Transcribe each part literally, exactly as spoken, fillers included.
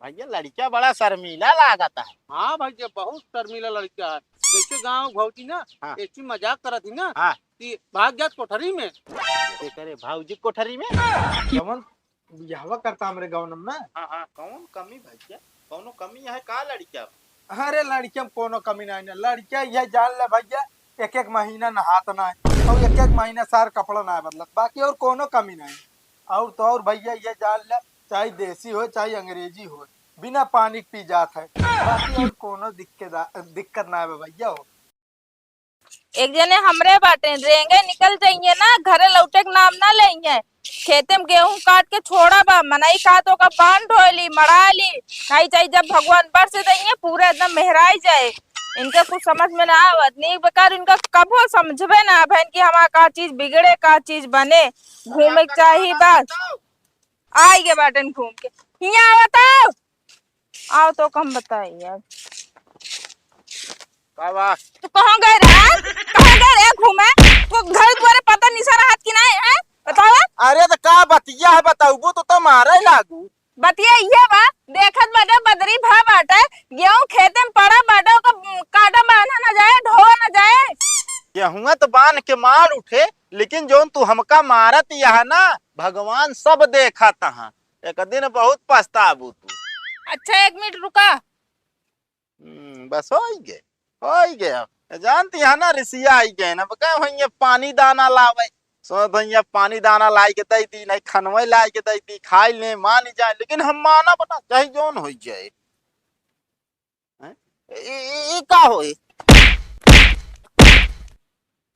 भैया, लड़का बड़ा शर्मीला लागत है। हाँ भैया, बहुत शर्मीला लड़का है। जैसे गाँव भौजी ना, हाँ। ऐसी मजाक करत ही ना, हाँ। कि भाग जात कोठरी में। के करे भौजी कोठरी में? कौन बियाहवा करता हमरे गाँव में ना? हाँ, हाँ, कौन कमी भैया? कौनो कमी है का लड़का? अरे, लड़का में कोनो कमी नहीं ना। लड़का ये जान ले भैया, एक एक महीना नहात ना है और एक एक महीना सार कपड़ा ना बदलत, बाकी और कोनो कमी नहीं। और तो और भैया ये जान ले, चाहे देसी हो चाहे अंग्रेजी हो, बिना पानी के पी जात है, बाकी और कोनो दिक्कत, दिक्कत ना है भैया हो। एक जने हमरे बाटे, रेंगे निकल जाइए ना, घरे लौटे के नाम ना लेइए। खेते में गेहूं काट के छोड़ा बा, मनई का तो ओकर बांध ढोली, मड़ा ली, नहीं चाहिए जब भगवान बरस देइए, पूरा एकदम मेहराई जाए। इनके कुछ समझ में ना आवत, नीक बेकार इनका कबो समझबे ना भैन कि हमार का चीज बिगड़े, का चीज बने। घूमे के चाही बस। आई गे बाटन घूम के। हियाँ आवत आओ। आओ तो कम बताई यार। का बा? तो कहाँ गए रहे? कहाँ गए रहे घूमे? तो घर द्वारे पता निसा रहत कि नहीं है? बतावा। अरे तो का बतिया है, बताउबो तो तुम्हारा ही लागू। बतिया इहे बा, देखत बाटे बदरी भा बाटे, गेहूं खेते में पड़ा बाटे, ओकर काटा बांधा ना जाए, ढोआ ना जाए। गेहुआ तो बांध के मार उठे, लेकिन जौन तू हमका मारत यह ना, भगवान सब देखत हैं। एक दिन बहुत पछताबू तू। अच्छा, एक मिनट रुका। हम्म, बस होई गे, होई गे। अब जानती है ना, रिसिया आई गए ना, अब कहे होइए पानी दाना लावे। सोच भैया पानी दाना लाई के दई दी, नहीं खनवे लाई के दई दी, खाई ले, मान जाए, लेकिन हम मानब ना, चाहे जौन होई जाए। हैं? ई, ई, ई का होई?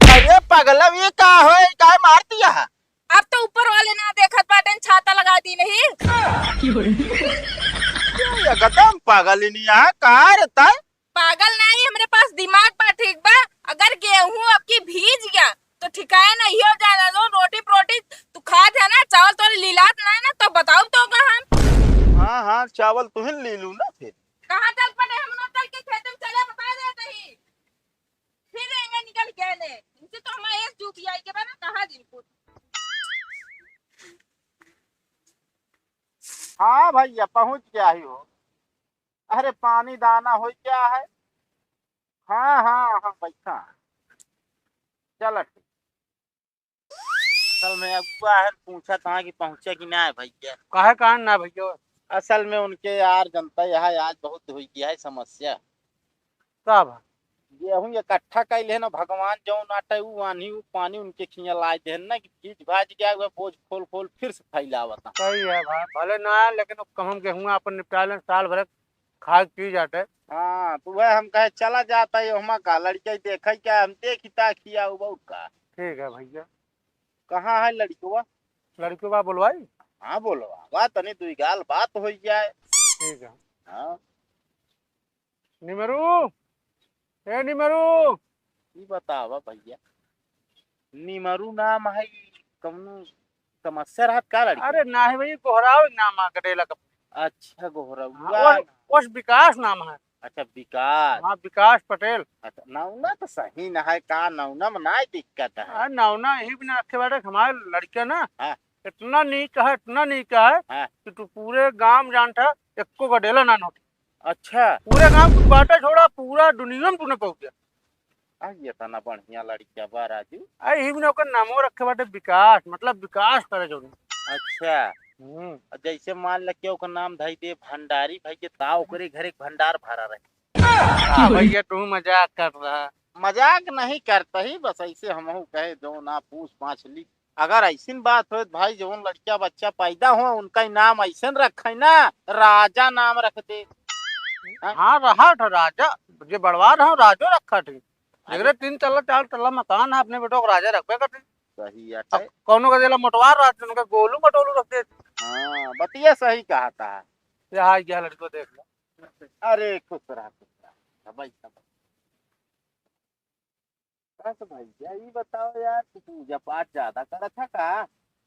अरे पगला, ये का होई? काहे मार दिया है? अब तो ऊपर वाले ना देखत बाटेन, छाता लगा दी नहीं। ये एकदम पागल ही नहीं है, का रे तय? पागल नहीं, हमरे पास दिमाग बा, ठीक बा। अगर गेहूं अब की भीज गया तो ठिकाए नहीं हो जाना दो, रोटी परोटी तू खात है ना, चावल तोरे लीलात ना है ना, तो बताओ तो का हम। हाँ, हाँ, चावल तुहिन लीलू ना फिर। कहाँ चल पड़े हम, ना चल के खेत में चले, बता दे नहीं। फिर एंगे निकल गए ने। इनसे तो हमारे एक जूती आई के बा ना, कहाँ दिन को। हाँ भैया, पहुँच गया ही हो। अरे पानी दाना हो गया है। हाँ, हाँ, हाँ, बैठा। चल ठीक। असल में अगुआ है, पूछा था कि पहुँचे कि ना भैया। काहे, काहे ना भैया? असल में उनके यार जनता यहाँ आज बहुत हुई गया है समस्या। का बा? गेहूं इकट्ठा कइले न भगवान, जौन आटे उ आन्ही उ पानी उनके खिया लाए देहन ना कि भीज भाज गया, वह बोझ खोल खोल फिर से फैलावत हैं। सही है भाई, भले ना आए, लेकिन अब कम हम गेहूं आपन निपटा लें, साल भर खाए पी जाते। हाँ, तो वह हम कहे चला जाता है, हमा का लड़के देखे क्या, हम देखी ताकिया उ बहुत का। ठीक है भैया। कहाँ है लड़कवा? लड़कवा बोलवाई? हाँ, बोलवा, बात तनी दुई गाल बात हो जाए। ठीक है। हाँ। निमरू, ए निमरू। ई बतावा भैया, निमरू नाम है, कौनो समस्या रहत का लड़की? अरे नाही भाई, गोहराव नाम है गडेला का। अच्छा, गोहराव। हाँ, ओस, ओस विकास नाम है। अच्छा, विकास। हाँ, विकास पटेल। अच्छा, नौना तो सही ना है का, नौना में ना दिक्कत है। आ, नौना ही बिना रखे बाटे, हमारे लड़के ना। हाँ। इतना नीक है, इतना नीक है हाँ। कि तू पूरे गांव जानता, एको गडेला ना नोटी। अच्छा। पूरे गांव तू बाटे छोड़ा, पूरा दुनिया में तू न पहुंच गया। आ, ये तना बढ़िया लड़किया बा राजू। आ, यही में ओकर नामो रखे बाटे विकास, मतलब विकास करे जौन। अच्छा। हम्म। आ, जैसे मान ल के ओकर नाम धई दे भंडारी भाई के, ता ओकरे घर एक भंडार भरा रहे। आ, भैया तू मजाक कर रहा। मजाक नहीं करता ही, बस ऐसे हमहू कहे जो ना पूछ पाछ ली। अगर ऐसी बात होए त भाई, जौन लड़किया बच्चा पैदा हो, उनका ही नाम ऐसे रखे ना, राजा नाम रख दे। हाँ? हाँ, रहा था राजा, जे बड़वा रहा, राजो रखा थे। अरे। जेकरे तीन तल्ला, चार तल्ला मकान है, अपने बेटो को राजा रखबे करते। सही है। अब कौनो का दिला मोटवार रहा, उनका गोलू मटोलू रख दे। हाँ, बतिया सही कहा था। ये आ गया लड़को, देख लो। अरे, खुश रहा, खुश रहा। भाई, सब बस भैया, ई बताओ यार, तू पूजा पाठ ज्यादा करत है का?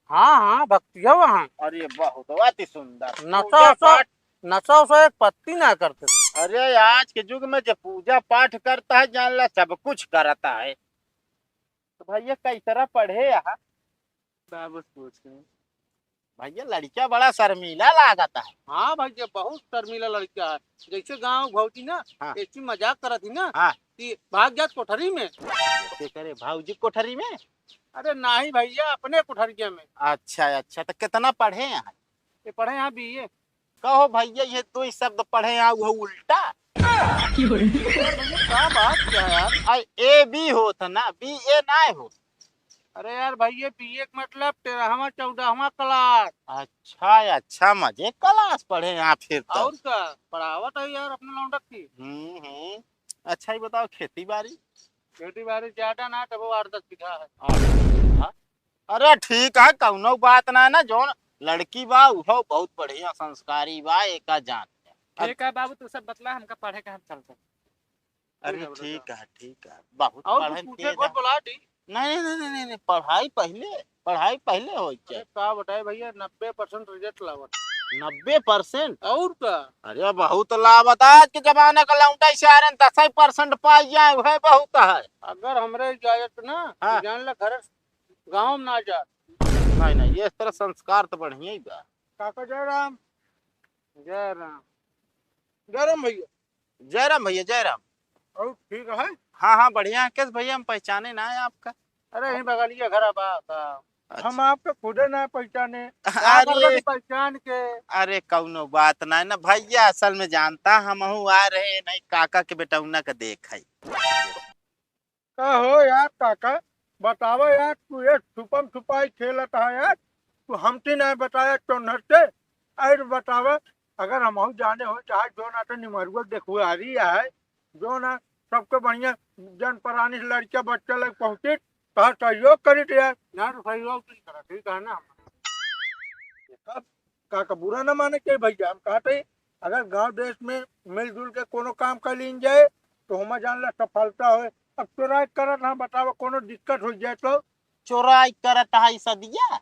हाँ, हाँ, भक्तिया वहाँ। अरे, बहुत, अति सुंदर। नशा पूजा उशा, पाठ। नशा उशा एक पत्ती ना करते। अरे, आज के युग में जो पूजा पाठ करता है, जान ला, सब कुछ करता है। तो भैया, कैसरा पढ़े यहाँ? बाबू से पूछ रहे हैं। भैया, लड़का बड़ा शर्मीला लागत है। हाँ भैया, बहुत शर्मीला लड़का है। जैसे गाँव भौजी ना, हाँ। ऐसी मजाक करत ही ना, हाँ। कि भाग जात कोठरी में। के करे भौजी कोठरी में? अरे नहीं भैया, अपने कोठरिया में। अच्छा, अच्छा, तो कितना पढ़े हैं? ये पढ़े हैं बीए। कहो भैया, ये दो ही शब्द पढ़े हैं, वो उल्टा। अरे भैया, का बात क्या है यार? आ, ए बी होत है ना, बी ए ना हो। अरे यार भैया, बीए के मतलब तेरहवाँ चौदहवाँ क्लास। अच्छा, अच्छा, मजे क्लास पढ़े हैं फिर तो। और का, पढ़ावत है यार अपने लौंडक की। हम्म, हम्म। अच्छा, ये बताओ, खेती बाड़ी? खेती बाड़ी ज्यादा ना, तब वो आठ दस बीघा है। आठ दस बीघा? अरे ठीक है, कौनो बात ना है ना, जौन लड़की बा उहो बहुत बढ़िया संस्कारी बा, एका जान। ठीक है बाबू, तू सब बतला, हमका पढ़े के, हम चलते हैं। अरे ठीक है, ठीक है, ठीक है, बहुत और पढ़े कुछ पूछे तेज को है। बुला दी। नहीं, नहीं, नहीं, नहीं, नहीं, पढ़ाई पहले, पढ़ाई पहले हो अरे जाए। का बताए भैया, नब्बे परसेंट रिजल्ट लावत। नब्बे परसेंट? और का? अरे बहुत लावत, आज के जमाने का लौंडा इशारे दस परसेंट पाई जाए, वह बहुत है। अगर हमरे इजाजत ना, हाँ। जान ला घर गाँव में ना जा। नहीं, नहीं, ये इस तरह संस्कार तो बढ़िया ही बा। काका जय राम। जय राम। जय राम भैया। जय राम भैया, जय राम। और ठीक है? हाँ, हाँ, बढ़िया है। किस भैया, हम पहचाने ना है आपका। अरे, यहीं बगलिया घर बा का। अच्छा। हम आपके खुदे ना पहचाने। का अरे। करबा कि पहचान के? अरे, कौनो बात ना है ना भैया, असल में जानता हमहू आ रहे नहीं, काका के बेटौना का देख है। का हो यार काका, बतावा यार, तू ये छुपम छुपाई खेलत है यार, तू हमसे नहीं बताया चोन्हर से। अरे बतावा, अगर हमहू जाने हो चाहे जो ना तो निमरुआ देखुआरी है, जो ना सबके बढ़िया जन परानी से लड़का बच्चा लग पहुँचित, तोहार सहयोग करित यार। ना तो सहयोग नहीं करा, ठीक है ना? अब काका बुरा ना माने के भैया, हम कहते हैं, अगर गांव देश में मिलजुल के कोनो काम कर लीन जाए, तो हमा जान ला सफलता होए। अब चोराई करत ना, बतावा, कोनो दिक्कत हो जाए तो? चोराई करत है सदिया?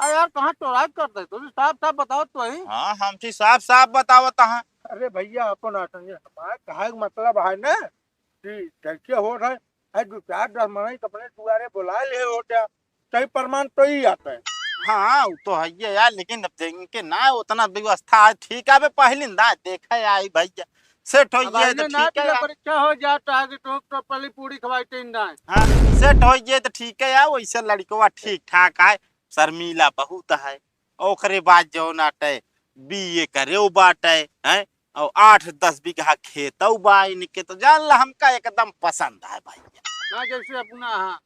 अरे यार, कहाँ चोराई करत है? तू साफ साफ बताओ तो ही। हाँ, हम ठीक साफ साफ बतावत हैं। अरे भैया, अपन आसन हमारे कहे के मतलब है ना, कि कैसे हो रहे, है दो चार दस मनई तो अपने दुआरे बुला ले हो क्या? सही प्रमाण तो ही आता है। हाँ, वो तो है ही यार, लेकिन अब इनके ना उतना व्यवस्था है, ठीक है, अबे पहली ना देखे आई भैया, सेट हो अब जाए तो आइए ना, ठीक है बिना यार। परीक्षा हो जाए तो आगे तो, तो पहले पूरी खवाई तीन दाएं। हाँ, सेट हो जाए तो ठीक है यार, वैसे लड़कवा ठीक ठाक है, शर्मीला बहुत है, ओकरे बाद जो नाटे बीए करे वो बाटे, हैं, और आठ दस बीघा खेतौ बा इनके, तो जान ला हमका एकदम पसंद है भैया। ना जैसे अपना, हाँ,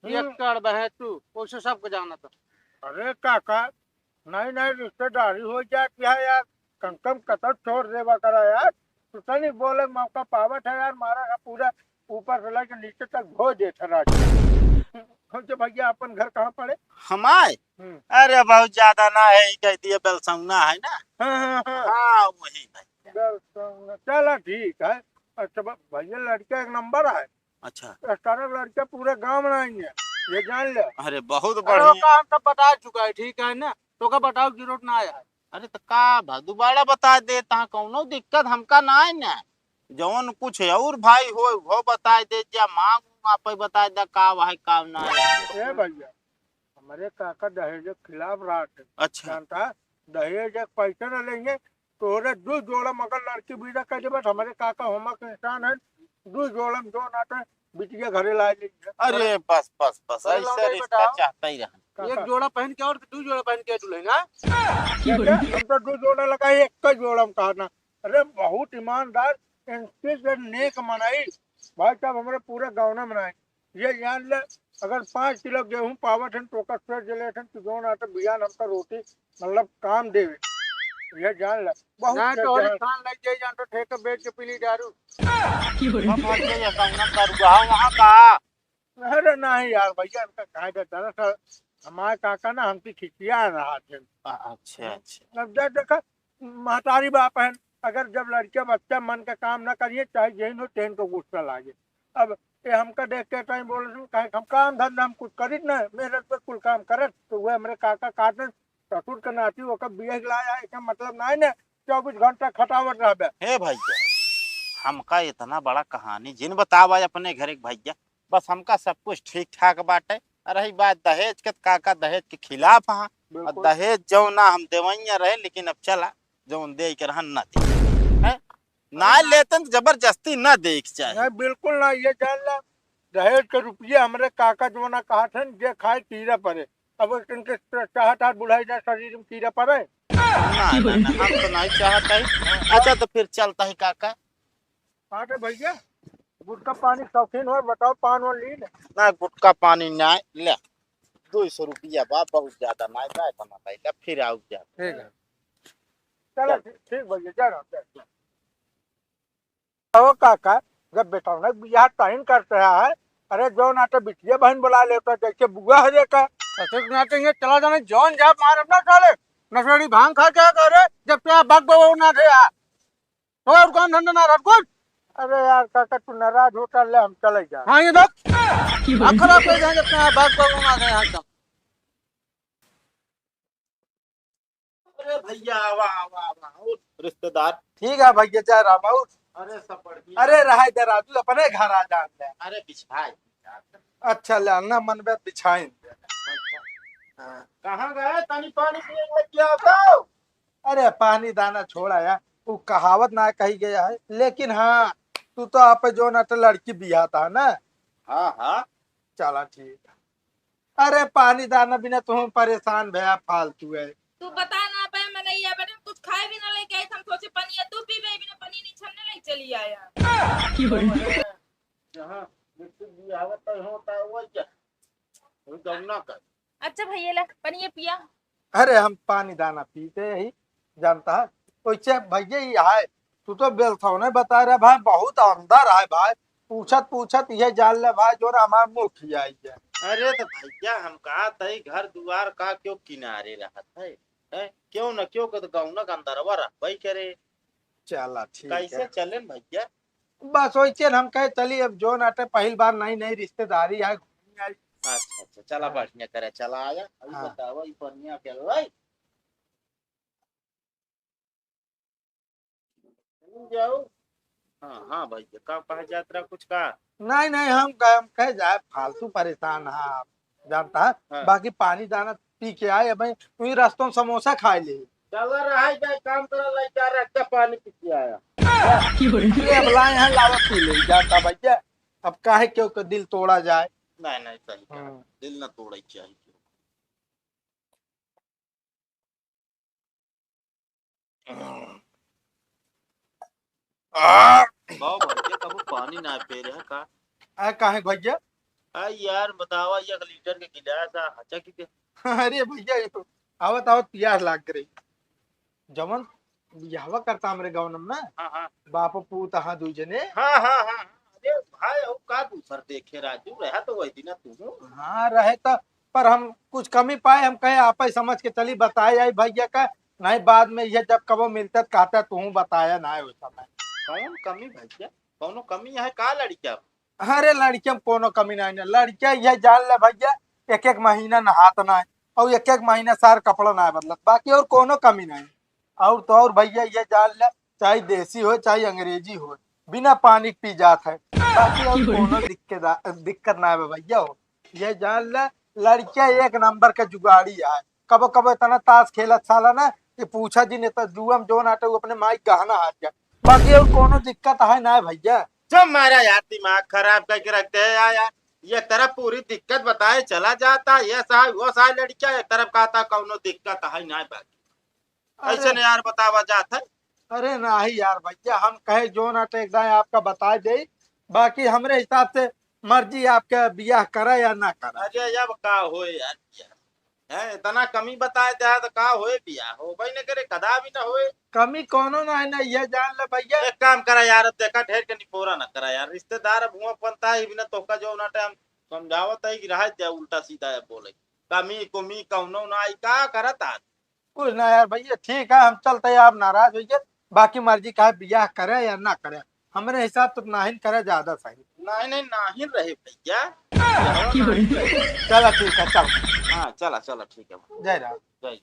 हम्म। एकड़ बहे तू, वैसे सबको जाना था। अरे काका, नहीं, नहीं, रिश्तेदारी हो जाती है यार, कम कम कतौ छोड़ देवा करा यार, तू तनी बोले मौका पावत है यार, मारा का पूरा ऊपर से लेके नीचे तक धो देत है राजू। हम तो भैया अपन घर कहाँ पड़े? हमारे? हम्म। अरे बहुत ज्यादा ना है, ई कह दिए बेलसौना है ना। हाँ, हाँ, हाँ। हाँ, वही भैया। बेलसौना, चला ठीक है। अच्छा ब-, भैया लड़का एक नंबर है। अच्छा। इस तरह लड़का पूरे गाँव में नहीं है, ये जान ले। अरे बहुत अरे बढ़िया। ओका हम सब बता चुका है, ठीक है ना? तो का बताओ जरूरत ना है। अरे तो का भा, दोबारा बता दे, तहाँ कौनो दिक्कत हमका ना है ना। जौन कुछ और भाई हो, वो बता दे, या मांग आप बता दे, का वह काम ना है। ए भैया, हमरे काका दहेज के खिलाफ रहत है। अच्छा। जानता, दहेज के पैसा न लेंगे, तोहरे दू जोड़ा मगर लड़की विदा कर देबे, तो हमरे काका होमक इंसान है, दू जोड़ा में जो नाते बिटिया घरे ला लेंगे। अरे बस, बस, बस, अरे ऐसे लौंडे रिश्ता बताओ। चाहता ही रहा। काका। एक जोड़ा पहन के और दू जोड़ा पहन के दुल्हन, हाँ? क्या, क्या? हम तो दू जोड़ा लगाई, एक का जोड़ा में कहा ना। अरे बहुत ईमानदार, इनसे से नेक मनई, भाई साहब, हमरे पूरे गाँव में नहीं। ये जान ले, अगर पाँच किलो गेहूं पावत हन, तो ओकर सोच लेत हन कि जौन आटे बिहान हमका रोटी, मतलब, काम देवे। ये जान ले, बहुत ना से तो और जान खान लग जाई, जान तो ठेके बेच के पी ली दारू। हम हट गए, ये कौन दारू बहा वहाँ का? अरे नहीं यार भैया, इनका कहा जाए, दरअसल हमारे काका ना हमसे खिसिया रहा थे। अ-, अच्छा, अच्छा। अब जा देखा, महतारी बाप है, अगर जब लड़के बच्चा मन का काम ना करिए, चाहे जैन हो, तैन को गुस्सा लागे। अब ये हमका देख के टाइम बोले थे, कहे हम काम धंधा हम कुछ करित ना, मेहनत पे कुल काम करत, तो वह हमरे काका काटन, ससुर के नाती ओकर बियाह लाया, एकर मतलब ना है ना, चौबीस घंटा खटावत रहबे। हे भैया, हमका इतना बड़ा कहानी जिन बतावा अपने घर एक भैया, बस हमका सब कुछ ठीक ठाक बाटे। रही बात दहेज के, त काका दहेज के खिलाफ हाँ, बिल्कुल। दहेज जौन ना हम देवइया रहे, लेकिन अब चला, जौन देइ के रहन ना दे। हैं? ना ना। लेतन तो जबरदस्ती ना देइ के चाहे। नहीं, बिल्कुल ना, ये जान ला, दहेज के रुपया हमरे काका जौन ना कहत हन, जे खाए कीड़ा परे। अब इनके चाहत हाथ बुढ़ाई जाए, शरीर में कीड़ा परे। ना, ना, ना, हम तो नहीं चाहत है। अच्छा, तो फिर चलता है काका। हाँ तो भैया, गुटखा पानी के शौकीन हो, बताओ, पान वान ली ना? ना, गुटखा पानी ना, ले। दो सौ रुपया बा, बहुत ज्यादा ना बा, इतना ले ले, फिर आउ जा। ठीक है। चलो, चल। ठीक, ठीक भैया, जा रहा हूँ, जा, जा। ओ काका, जब बेटौना के बियाह तहिन करते है, अरे जौन आटे बिटिया बहन बुला लेता, जैसे बुआ हरे का। ससुर के नाते ये चला जाना, जौन जा मार अपना साले, नशेड़ी भांग खा के करे, जब क्या बक बक ना थे यार। तो और काम धंधा ना रख कुछ। अरे यार काका, तू नाराज होता ले, हम चले जा। हाँ, ये देख। आखिर आप ले जाएंगे अपने आप, बक बक ना थे यहाँ एकदम। अरे भैया, आवा, आवा, आवा, और रिश्तेदार? ठीक है भैया, जय राम, और? अरे सब बढ़िया। अरे रहा इधर राजू, अपने घर आ जान दे। अरे बिछाए। अच्छा, ले, ना मन बे बिछाइन दे। हाँ। कहाँ गए? तनी पानी पिए लग गया तो। अरे पानी दाना छोड़ा यार, वो कहावत ना कही गया है, लेकिन हाँ, तू तो आप जो ना तो लड़की बियाहत है ना। हाँ, हाँ। चला ठीक है। अरे पानी दाना बिना तुम परेशान भया, फालतू है। तू बता ना पाए, मनैया बने कुछ खाए भी ना लेके आए, हम सोचे पनिया तू पीबे, बिना पनिया नहीं छन्ने ले चली आया। जहाँ बिस्कुट भी आवत है, होता है, वही क्या? वही गौना कर। अच्छा भैया, ला, पनिया पिया। अरे, हम पानी दाना पीते ही, जानता है। वैसे भैया, ये है, तू तो बेलथौने बता रहा भाई, बहुत अंदर है भाई। पूछत, पूछत, ये जान ले भाई, जो ना हमार मुंह खियाई है। अरे, तो भैया, हम कहा तई घर दुआर का क्यों किनारे रहत है, हैं? क्यों न क्यों के तो गौना के अंदरवा रहबे करे। चला, ठीक कैसे है। चलेन भैया? बस वैसे हम कहे चली, अब जो नाटे पहिल बार नई नई रिश्तेदारी आए, घूमी आई। अच्छा, अच्छा, चला हाँ। बढ़िया करे, चला आया। अभी हाँ। बतावा, ई पनिया के लाई। जाओ। हाँ, हाँ भैया, का कहा जात रहा कुछ का? नहीं, नहीं, हम कहे, हम कहे जाए, फालतू परेशान है आप, जानता है? हाँ। बाकी पानी दाना पी के आए, अब वही रस्तों समोसा खाए ले। चला रहा है, जाए काम करा, लाई जा रहा है, पानी पी के आया। अरे अब लाए हैं, लावा पी ले, जानता भैया, अब काहे क्यों के दिल तोड़ा जाए? नहीं, नहीं, सही कहा, हाँ। दिल ना तोड़े चाहिए। आ! बाबू भैया, कबो पानी ना पी रहे का? आ, काहे भैया? आ यार, बतावा, एक लीटर के गिलास आ, हचा की के? अरे भैया, ये तो आवत आवत पियास लाग रही। जवन बियाहवा करता हमरे गाँव में ना, हाँ, हाँ। बाप पूत हाँ दुई जने। हाँ, हाँ, हाँ, हाँ। अरे भाई, वो का दूसर देखे राजू, रहा तो वही दिन तू। हाँ, रहे तो, पर हम कुछ कमी पाए, हम कहे आपे समझ के चली, बताए आई भैया का, नहीं बाद में ये जब कबो मिलते तो कहते तू बताया ना है उस समय। कौन कमी भैया? कौनो कमी है का लड़किया में? अरे लड़किया में कोनो कमी नहीं ना, लड़किया ये जान ले भैया, एक एक महीना नहात ना है और एक एक महीना सार कपड़ा ना बदलत, बाकी और कोनो कमी नहीं। और तो और भैया ये जान ले, चाहे देसी हो चाहे अंग्रेजी हो, बिना पानी के पी जात है, बाकी और कोनो दिक्कत, दिक्कत ना है भैया हो। ये जान ले, लड़किया एक नंबर के जुगाड़ी है। कबो कबो इतना ताश खेलत साला ना कि पूछा जिन, इतना जुआ में जोन आटे वो अपने माई गहना हार जाए, बाकी और कोनो दिक्कत है ना भैया। जो मारा यार, दिमाग खराब करके रख दे यार, यार। एक तरफ पूरी दिक्कत बताए चला जाता, ये साहब वो साहब लड़किया, एक तरफ कहता कौनो दिक्कत है ना बाकी। अरे ऐसे नहीं यार, बतावा जात है। अरे नहीं यार भैया, हम कहे जोन आटे एकदम आपका बता दे, बाकी हमरे हिसाब से मर्जी आपके, बियाह करा या ना करा। अरे अब का होए यार, बियाह है, इतना कमी बताए दे तो का होए, बियाह होबे न करे, कदा भी ना होए। कमी कोनो ना है ना, ये जान ले भैया। एक काम करा यार, अब देखा ढेर के निपोरा ना करा यार, रिश्तेदार अब हुआ बनता है बिना तोका जो ना टाइम समझावत है कि रहा दे, उल्टा सीधा है बोले, कमी कुमी कौनो ना आई, का करत आज? कुछ ना यार भैया, ठीक है, हम चलते हैं, आप नाराज होइए, बाकी मर्जी का है, बियाह करे या ना करे, हमरे हिसाब से नाहिन करे ज्यादा सही। नहीं, नहीं, नाहिन रहे भैया। चला ठीक है, चल। हाँ, चला, चला, ठीक है। जय राम। जय।